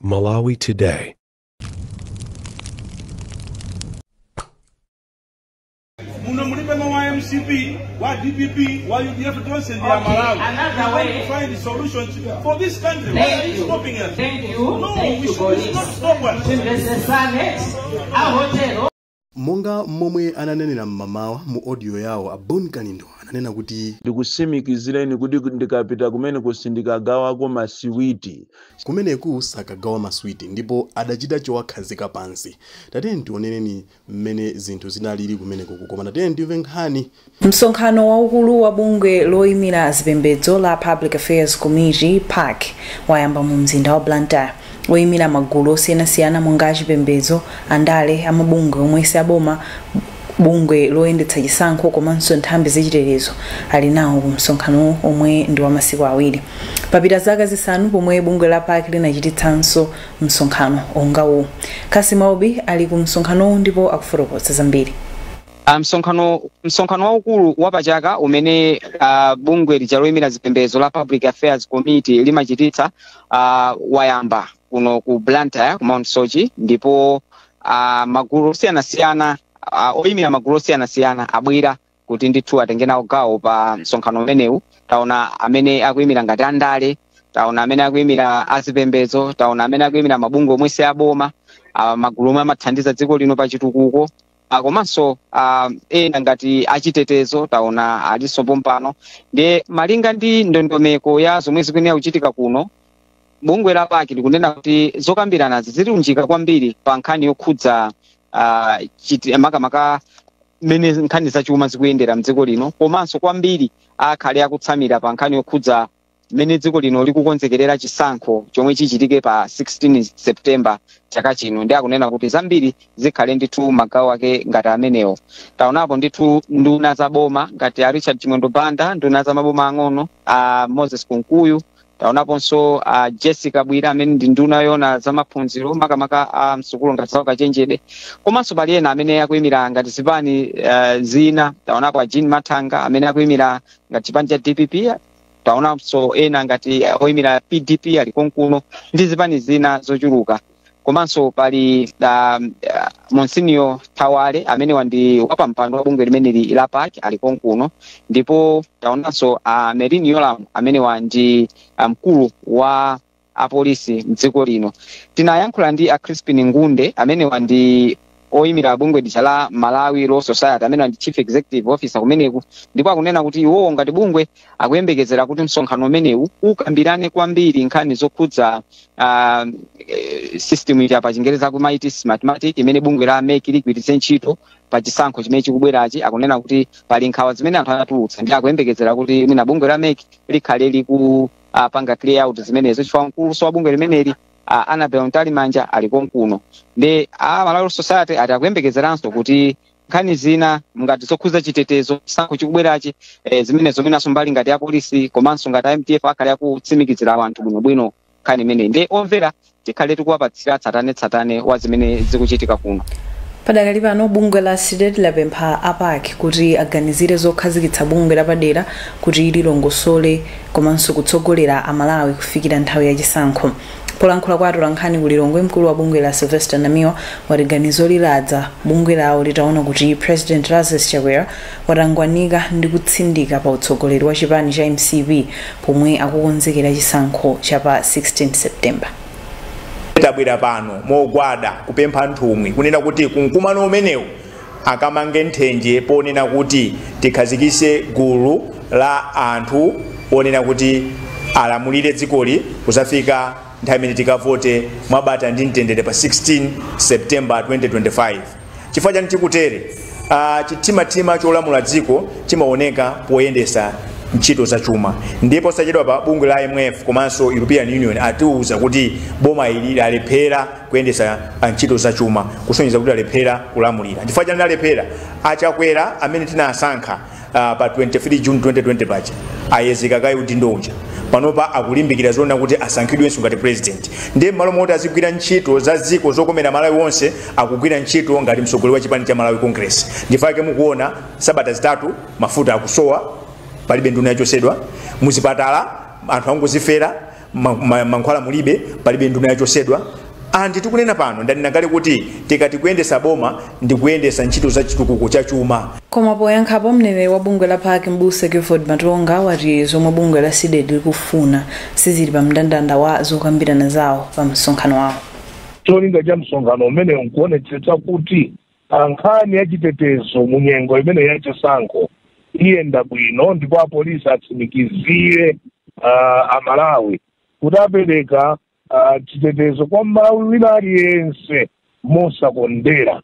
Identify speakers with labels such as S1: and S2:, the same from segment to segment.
S1: Malawi Today.
S2: Muno mulibe wa MCP, wa DPP, wa UDF, tonse ndi Amalawi.
S3: Another
S2: We want
S3: way.
S2: to find solutions for this country. Why
S3: Thank
S2: are you
S3: you.
S2: stopping us?
S3: Thank you.
S2: No,
S3: Thank
S2: we
S3: you,
S2: should
S3: Boris.
S2: not stop us.
S3: Timvetsetsane ahotelo.
S4: Monga momwe ananenera mmamawa mu audio yawo, a Bon Kalindo ananena kuti
S5: Ndikusimikizireni kuti ndikapita kumene kusindikagawako masiwiti.
S4: Kumeneku sakagawa maswiti, ndipo adachita chowakhazika pansi. Tatiyeni tionereni mmene zinthu zinalili kumeneko, koma tatiyeni timve nkhani.
S6: Msonkhano waukulu wa bungwe loyimira zipembedzo la Public Affairs Committee, PAC, wayamba mu mzinda wa Blantyre. Oyimira magulu osiyanasiyana monga achipembedzo, andale, amabungwe omwe si aboma, bungwe loyendetsa chisankho komanso nthambi zachitetezo ali nawo ku msonkhano omwe ndi wa masiku 2. Papita zaka 5 pomwe bungwe la PAC linachititsanso msonkhano ongawu. Kasimaobi ali ku msonkhanowu ndipo akufotokoza zambiri.
S7: Msonkhano waukulu wapachaka umene bungwe lija loyimira zipembedzo la Public Affairs Committee limachititsa wayamba kuno ku Blantyre, ku Mount Soche, ndipo magulu osiyanasiyana, oyimira magulu osiyanasiyana abwera kuti ndithu atenge nawo gawo pa msonkhano umenewu. Taona amene akuyimira ngati andale, taona amene akuyimira azipembedzo, taona amene akuyimira mabungwe omwe si aboma, magulu omwe amathandiza dziko lino pa chitukuko, komanso ena ngati achitetezo taona alinso pompano. Ndiye malinga ndi ndondomeko ya zomwe zikuyenera kuchitika kuno, bungwe la PAC likunena kuti zokambiranazi zilunjika kwambiri pa nkhani yokhudza makamaka mmene nkhani zachuma zikuyendera mdziko lino, komanso kwambiri akhale akutsamira pa nkhani yokhudza mmene dziko lino likukonzekerera chisankho chomwe chichitike pa 16 September chaka chino. Ndi akunena kuti zambiri zikhale ndithu magawo ake ngati amenewo. Taonapo ndithu nduna za boma ngati a Richard Chimwendo Banda, nduna za maboma ang'ono a Moses Kunkuyu, taonaponso a Jessica Bwira amene ndi nduna yona za maphunziro makamaka a msukulu ngati za ukachenjede, komanso pali ena amene akuyimira ngati zipani zina. Taonapo a Jean Mathanga amene akuyimira ngati chipani cha DPP, taonanso ena ngati oyimira PDP ali konkuno ndi zipani zina zochuluka. Komanso pali Monsinio Thawale amene ndi wapampando wa bungwe limeneli la PAC ali konkuno, ndipo taonanso Merlyne Yolamu amene ndi mkulu wa apolisi mdziko lino. Tinayankhula ndi a Crispin Ngunde amene ndi oyimira bungwe lija la Malawi Law Society, amene ndi chief executive officer kumeneku, ndipo akunena kuti iwowo ngati bungwe akuyembekezera kuti msonkhano umenewu ukambirane kwambiri nkhani zokhudza system ija pa Chingereza akumaiti Smartmatic imene bungwe la MEC ligwiritse ntchito pa chisankho chimene chikubwerachi. Akunena kuti pali nkhawa zimene anthu anatulutsa, ndi akuyembekezera kuti mwina bungwe la MEC likhale likupanga clear out zimenezo, chifukwa mkuluso wa bungwe limeneli Annabel Mtalimanja ali konkuno. Ndi a Malawi Society ati akuyembekezeranso kuti nkhani zina ngati zokhudza chitetezo, chisankho chikubwerachi, zimenezo mwinanso mbali ngati ya polisi komanso ngati a MDF akhale akutsimikizira anthu bwinobwino nkhani imeneyi. Ndi omvera, tikhale tikuwapatsira tsatanetsatane wa zimene zikuchitika kuno.
S6: Padakali pano bungwe la CDEDI lapempha a PAC kuti aganizire zokhazikitsa bungwe lapadera kuti lilongosole komanso kutsogolera Amalawi kufikira nthawi yachisankho. Polankhula kwa atolankhani ku Lilongwe, mkulu wa bungwe la Sylvester Namiwa wati ganizo liladza bungwe lawo litaona kuti President Lazarus Chakwera watangwanika ndi kutsindika pa utsogoleri wa chipani cha MCP pomwe akukonzekera chisankho cha pa 16 September.
S8: Tabwera pano mogwada kupempha nthumwi kunena kuti kumkumano umenewu akamange nthenje ponena kuti tikhazikise gulu la anthu onena kuti alamulire dzikoli kusafika nthawi imene tikavote mwabata ndi mtendere pa 16 September 2025. Chifukwa chani tikutere? Chitimatima cholamula dziko chimaoneka poyendesa ntchito zachuma, ndipo sachedwa pa bungwe la IMF komanso European Union atiuza kuti boma ili lalephera kuyendesa ntchito zachuma, kusonyeza kuti lalephera kulamulira. Chifukwa chani lalephera? Achakwera amene tinasankha pa 23 June 2020 paja ayezeka kayi udindo uja, panopa akulimbikira zoona kuti asankhidwenso ngati president. Ndiye m'malo moti azigwira ntchito za dziko zokomera Malawi wonse, akugwira ntchito ngati mtsogoleri wa chipani cha Malawi Congress. Ndifake mukuona sabata 3 mafuta akusowa, palibe nduna yachosedwa, muzipatala anthu angozifera, Mankhwala mulibe, palibe nduna yachosedwa. Anti tikunena pano, ndanena kale kuti tikati kuyendesa boma ndi kuyendesa ntchito za chitukuko cha chuma.
S6: Koma poyankhapo, mneneri wa bungwe la PAC, Mbusa Clifford Matonga, wati zomwe bungwe la CDEDI likufuna sizili pa mndandanda wa zokambirana zawo pa msonkhano wawo.
S1: Cholinga cha msonkhano umenewu nkuonetsetsa kuti nkhani ya chitetezo mu nyengo imene yachisankho iyenda bwino, ndipo apolisi atsimikizire Amalawi kuti apereka chitetezo kwa Malawi wina aliyense mosakondera.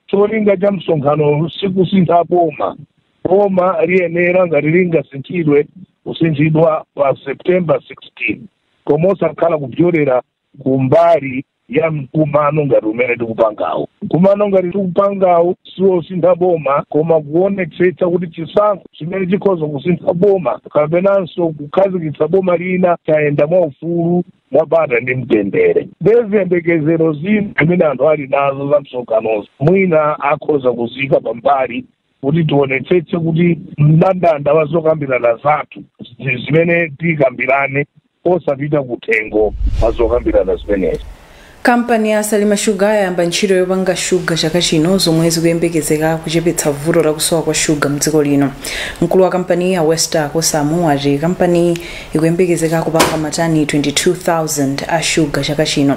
S1: Cholinga cha msonkhano sikusintha boma. Boma liyenera, ngati lingasinthidwe, kusinthidwa pa September 16, koma osakhala kupyolera kumbali ya mkumano ngati umene tikupangawo. Mkumano ngati tikupangawo siwosintha boma, koma kuonetsetsa kuti chisankho chimene chikhoza kusintha boma kapenanso kukhazikitsa boma lina chayenda mwaufulu, mwabata ndi mtendere. Ndeziyembekezero zina zimene anthu ali nazo za msonkhanozo mwina akhoza kuzika pambali, kuti tionetsetse kuti mndandanda wa zokambirana zathu zimene tikambirane osapita kuthengo pa zokambirana zimenezi.
S6: Kampani ya Salima Sugar yayamba ntchito yopanga shuga chaka chino, zomwe zikuyembekezeka kuchepetsa vuto lakusowa kwa shuga mdziko lino. Mkulu wa kampani ya, Wester Kosamu, wati kampani ikuyembekezeka kupanga matani 22,000 a shuga chaka chino.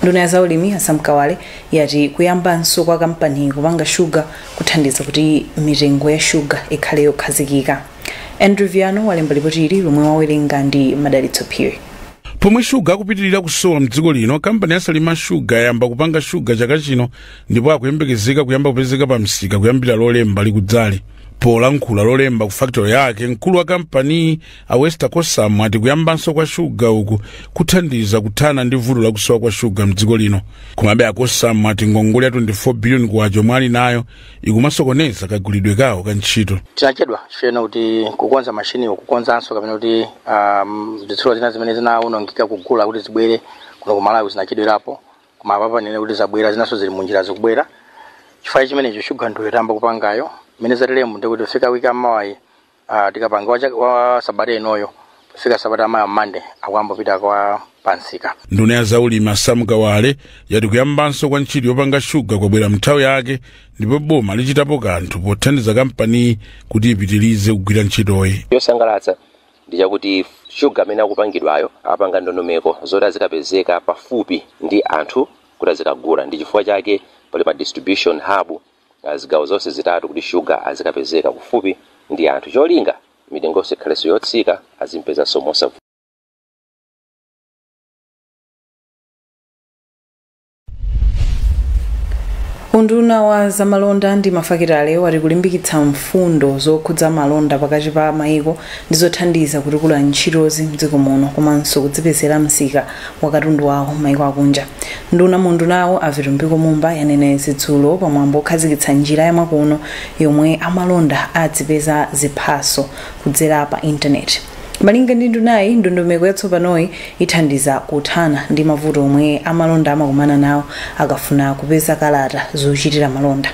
S6: Nduna ya zaulimi, a Sam Kawale, yati kuyambanso kwa kampani kupanga shuga kuthandiza kuti mitengo ya shuga ikhale yokhazikika. Andrew Viano walemba ripoti ili, lomwe wawerenga ndi Madalitso Phiri.
S9: Pomwe shuga akupitirira kusowa mdziko lino, kampani ya Salima Shuga yayamba kupanga shuga chaka chino, ndipo akuyembekezeka kuyamba kupezeka pa msika kuyambira Lolemba likudzali. Polankhula Lolemba ku factory yake, mkulu wa kampani a Wester Kosamu ati kuyambanso kwa shuga uku kuthandiza kuthana ndi vuto lakusowa kwa shuga mdziko lino. Komabe aKosamu ati ngongole ya 24 billion kwacha yomwe ali nayo ikumasokoneza kagulidwe kawo ka ntchito.
S10: Tinachedwa chifukwa kuti kukonza mashiniwo, kukonzanso kapena kuti zitsulo zina zimene zinawonongeka kugula kuti zibwere kuno ku Malawi zinachedwerapo. Koma apapa nene kuti zabwera, zinanso zili munjira zikubwera. Chifukwa chimenecho shuga ndiyo tayamba kupangayo. Mmene zatilemu ndikuti kufika wiki amawayi, tikapanga wa sabata inoyo, kufika sabata amayi Mande, akuyamba kupita kwa pansika.
S9: Nduna ya zaulimi, Sam Kawale, yati kuyambanso kwa ntchito yopanga shuga kwabwera mnthawi yake, ndipo boma lichitapo kanthu pothandiza kampani kuti ipitirize kugwira ntchitoyi.
S11: Yosangalatsa ndi chakuti shuga amene akupangidwayo apanga ndondomeko zoti azikapezeka pafupi ndi anthu kuti azikagula. Ndi chifukwa chake pali ma distribution hub zigawo zonse zitatu, kuti shuga azikapezeka kufupi ndi anthu, cholinga mitengonso ikhalenso yotsika, azimpezanso mosavuta.
S6: Unduna wa zamalonda ndi mafakitale wati kulimbikitsa mfundo zokhudza malonda pakati pa mayiko ndi zothandiza kutukula ntchitozi mdziko muno komanso kudzipezera msika wa katundu wawo mayiko akunja. Nduna mundunawo, a Vitumbiko Mumba, yanena izi dzulo pamwambo okhazikitsa njira yamakono yomwe amalonda adzipeza ziphaso kudzera pa intaneti. Malinga ndi ndunayi, ndondomeko yatsopanoyi ithandiza kuthana ndi mavuto omwe amalonda amakumana nawo akafuna kupeza kalata zochitira malonda.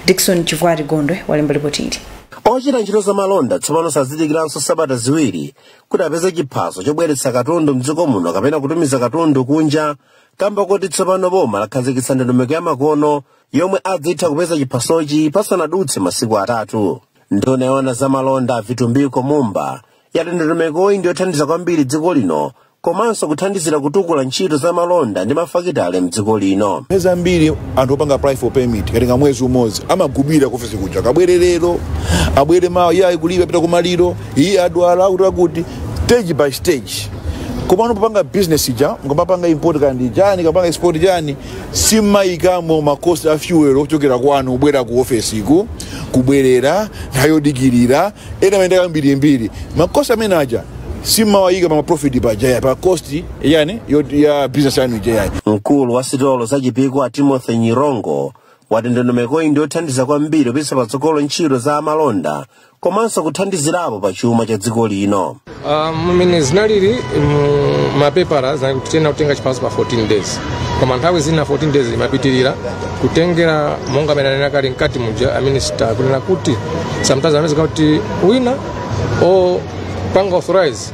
S6: Dickson Chivwati Gondwe walemba ripoti ili.
S12: Ochita ntchito za malonda tsopano sazidikiranso sabata 2 kuti apeze chiphaso chobweretsa katundu mdziko muno kapena kutumiza katundu kunja, kamba kuti tsopano boma lakhazikitsa ndondomeko ya makono yomwe adzitha kupeza chiphasochi pasanadutse masiku 3. Nduna yoona za malonda, Vitumbiko Mumba, yati ndondomekoyi ndiyothandiza kwambiri dziko lino komanso kuthandizira kutukula ntchito za malonda ndi mafakitale mdziko lino.
S13: Nthawi zambiri anthu opanga apply for permit katenga mwezi umodzi, amagubira ku ofesi kuja, kabwere lero, abwere mawa, iye ayikulibe, apita kumaliro, iye adwala, kuti stage by stage. Komano popanga business ija, mukamapanga import kandi chani, kapanga export chani, simmayikamo ma cost a fuel ochokera kwanu kubwera ku office iku, kubwerera, nthawi yodikirira, ena mayenda kambirimbiri. Ma cost amene aja simmawayika pa profit paja, pa cost yani ya business yanu ija yani.
S12: Mkulu wa sitolo za Chipiku, a Timothy Nyirongo, wati ndondomekoyi ndiyothandiza kwambiri kupititsa patsogolo ntchito za amalonda komanso kuthandizirapo pa chuma cha dziko lino.
S14: Mmene zinalili mapepala zinali kutenga chiphaso pa 14 days, koma nthawi zina 14 days imapitirira, kutengera monga amene anena kale mkati muja a minister, kunena kuti sometimes amene kuti wina opanga authorize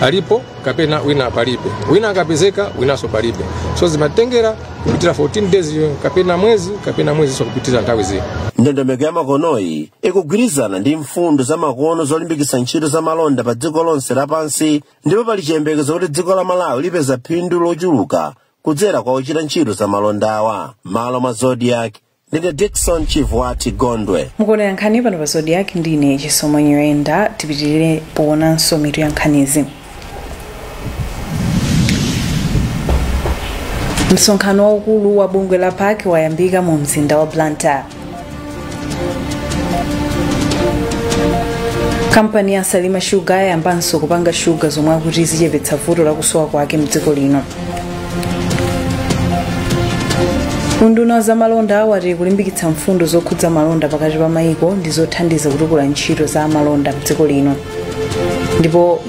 S14: Alipo kapena wina palibe, wina akapezeka winanso palibe. So zimatengera kupitira 14 days iyo, kapena mwezi, kapena mwezi so kupitira nthawi zina.
S12: Ndondomeko ya makonoyi ikugwirizana ndi mfundo za makono zolimbikitsa ntchito za malonda pa dziko lonse lapansi, ndipo pali chiyembekezo kuti dziko la Malawi lipeza phindu lochuluka kudzera kwa ochita ntchito za malondawa. Malo mwa Zodiac, ndine Dickson Chivwati Gondwe.
S6: Mukuonera nkhani pano pa Zodiac, ndine Chisomo Nyirenda. Tipitirire poonanso mitu ya nkhanizi. Msonkhano waukulu wa bungwe la PAC wayambika mu mzinda wa Blantyre. Kampani ya Salima Sugar yayambanso kupanga shuga zomwe akuti zichepetsa vuto lakusowa kwake mdziko lino. Unduna wa zamalonda wati kulimbikitsa mfundo zokhudza malonda pakati pa mayiko ndi zothandiza kutukula ntchito za malonda mdziko lino. Ndipo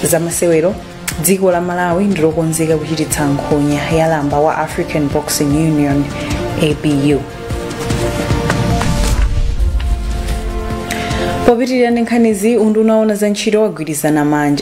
S6: zamasewero, dziko la Malawi ndilokonzeka kuchititsa nkhonya ya lamba wa African Boxing Union ABU. Popitirira ndi nkhanizi, unduna woona za ntchito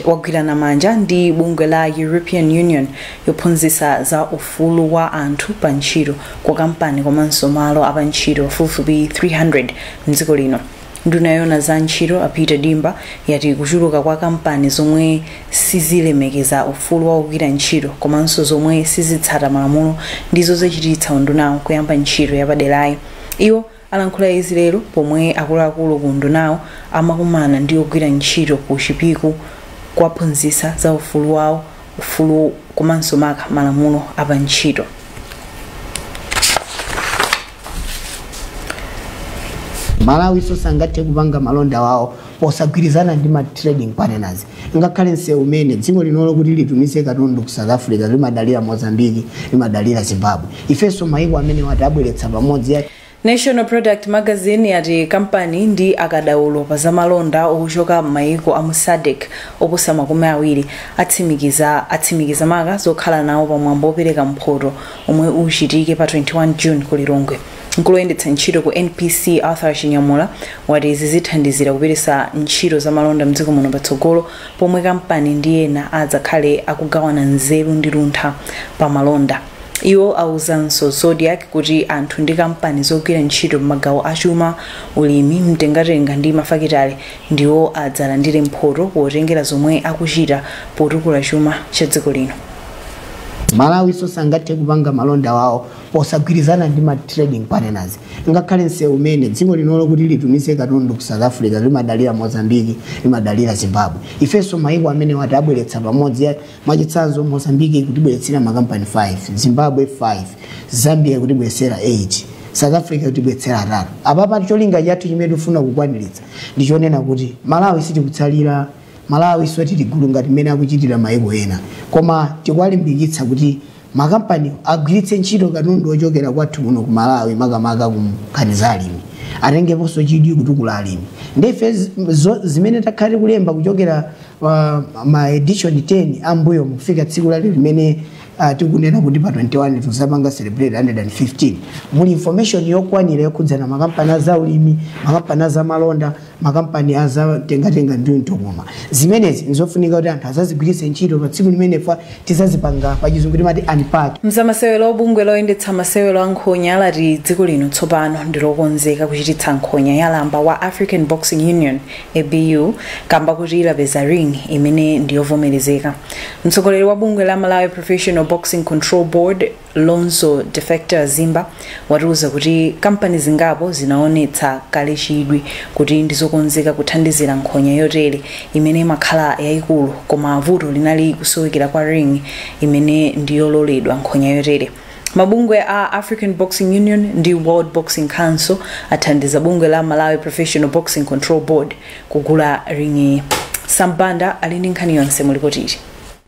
S6: wagwirana manja ndi bungwe la European Union yophunzitsa za ufulu wa anthu pa ntchito kwa kampani komanso malo apa ntchito pafupifupi 300 mdziko lino. Nduna yoona za ntchito a Peter Dimba yati kuchuluka kwa kampani zomwe sizilemekeza ufulu wa kugwira ntchito komanso zomwe sizitsata malamulo ndizo zachititsa undunawo kuyamba ntchito yapaderayi. Iwo alankhula izi lero pomwe akuluakulu ku undunawo amakumana ndi ogwira ntchito ku Chipiku kuwaphunzitsa za ufulu wawo, ufulu komanso maka malamulo apa ntchito.
S15: Malawi so sangathe kupanga malonda wawo posagwirizana ndi ma trading partners. Ngakhale nsewu umene dziko linolo kuti litumize katundu ku South Africa limadalira Mozambique, limadalira Zimbabwe. Ifenso mayiko amene watabweretsa pamodzi.
S6: National Product Magazine yati kampani ndi akadaulo pa zamalonda okuchoka m'mayiko a mu SADC oposa 20 atsimikiza maka zokhala nawo pamwambo opereka mphoto omwe uchitike pa 21 June ku Lilongwe. Mkulu woyendetsa ntchito ku NPC Arthur Chinyamula wati izi zithandizira kupititsa ntchito zamalonda mdziko muno patsogolo, pomwe kampani ndi ena adzakhale akugawana nzeru ndi luntha pa malonda. Iwo awuzanso Zodiac kuti anthu ndi kampani zogwira ntchito m'magawo achuma, ulimi, mtengatenga ndi mafakitale ndiwo adzalandire mphoto potengera zomwe akuchita potukula chuma cha dziko lino.
S15: Malawi so sangathe kupanga malonda wawo posagwirizana ndi ma trading partners. Ngakhale nsewu umene dziko linolo kuti litumize katundu ku South Africa limadalira Mozambique, limadalira Zimbabwe. Ifenso mayiko amene watabweretsa pamodzi, mwachitsanzo Mozambique kutibweretsera makampani 5, Zimbabwe 5, Zambia kutibweretsera 8, South Africa kutibweretsera 3. Apapa cholinga chathu chimene tifuna kukwaniritsa ndi chonena kuti Malawi sitikutsalira, Malawi so tili gulu ngati mmene akuchitira mayiko ena, koma tikuwalimbikitsa kuti makampani agwiritse ntchito katundu ochokera kwathu kuno ku Malawi, makamaka ku nkhani za alimi, atengeponso chidwi kutukula alimi. Ndife zimene takhala tikulemba kuchokera ma edition 10 ambuyo mufika tsiku lali limene tikunena kuti pa 21 tuzapanga celebrate 115. Muli information yokwanira yokhudzana makampani azaulimi, makampani azamalonda, makampani azatengatenga ndi mtokoma. Zimenezi nzofunika kuti anthu azazigwiritse ntchito pa tsiku limene tizazipanga pa chizungu timati unpack.
S6: Mzamasewero, bungwe loyendetsa masewero a nkhonya lati dziko lino tsopano ndilokonzeka kuchititsa nkhonya ya lamba wa African Boxing Union ABU kamba kuti ilapeza ring imene ndiyovomerezeka. Mtsogoleri wa bungwe la Malawi Professional Boxing Control Board Lonzo Defector Zimba watiuza kuti kampani zingapo zinaonetsa kale chidwi kuti ndizokonzeka kuthandizira nkhonya yotere imene imakhala yayikulu, koma vuto linali kusowekera kwa ring imene ndiyololedwa nkhonya yotere. Mabungwe a African Boxing Union ndi World Boxing Council athandiza bungwe la Malawi Professional Boxing Control Board kugula ringi. Sambanda ali ndi nkhani yonse mulipotiri.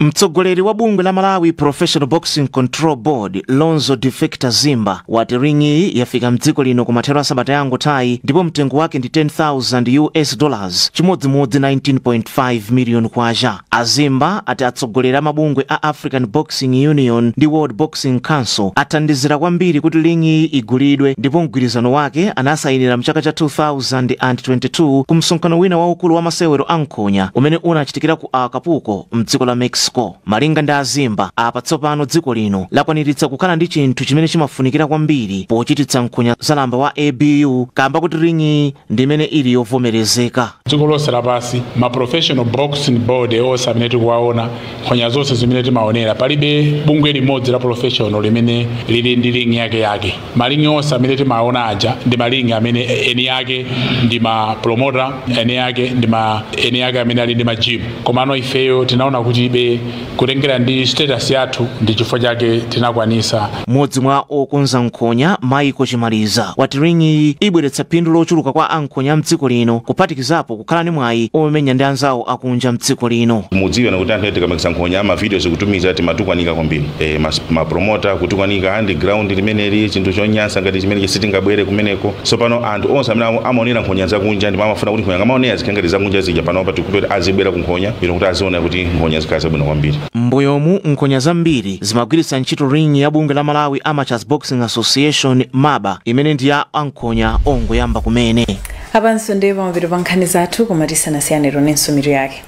S16: Mtsogoleri wa bungwe la Malawi Professional Boxing Control Board, Lonzo Defector Zimba, wati ringi yafika mdziko lino kumathero a sabata yangothayi ndipo mtengo wake ndi US$10,000, chimodzimodzi 19.5 million kwacha. Azimba ati atsogoleri a mabungwe a African Boxing Union ndi World Boxing Council athandizira kwambiri kuti ringi igulidwe, ndipo mgwirizano wake anasayinira mchaka cha 2022 ku msonkhano wina waukulu wa masewero a nkhonya umene unachitikira ku Acapulco mdziko la Mexico. Malinga ndi Azimba, apa tsopano dziko lino lakwaniritsa kukhala ndi chinthu chimene chimafunikira kwambiri pochititsa nkhonya za lamba wa ABU, kamba kuti ringi ndi imene ili yovomerezeka.
S17: Dziko lonse lapasi, ma professional boxing board onse amene tikuwaona, nkhonya zonse zimene timaonera, palibe bungwe limodzi la professional limene lili ndi ringi yake yake. Malingi onse amene timaona aja ndi malingi amene eni yake ndi ma promoter, eni yake ndi ma eni yake amene ali ndi ma gym. Komano ifeyo tinaona kuti ibe kutengera ndi status yathu, ndi chifukwa chake tinakwanisa.
S16: Mmodzi mwa okonza nkhonya, Michael Chimaliza, wati ringi ibweretsa phindu lochuluka kwa ankhonya mdziko lino, kuphatikizapo kukhala ndi mwayi omenya ndi anzawo akunja mdziko lino.
S18: Mudziwe kuti anthu tikamangisa nkhonya, ama videos kutumiza, timatukwanika kwambiri, mapromota kutukwanika andi ground limeneli, chinthu chonyansa ngati chimene sitingabwere kumeneko. So pano anthu onse amene amaonera nkhonya zakunja ndipo amafuna kuti nkhonya ngamaonera zikhale ngati zakunja zija, panopa tikupeta azibwera ku nkhonya ino kuti aziona kuti nkhonya zikhala zabwino kwambiri.
S16: Mbuyomu nkhonya zambiri zimagwiritsa ntchito ringi ya bungwe la Malawi Amateurs Boxing Association, MABA, imene ndi ya ankhonya ongoyamba kumene.
S6: Apanso ndiye pamapeto pa nkhani zathu, koma tisanasiyane tionenso mitu yake.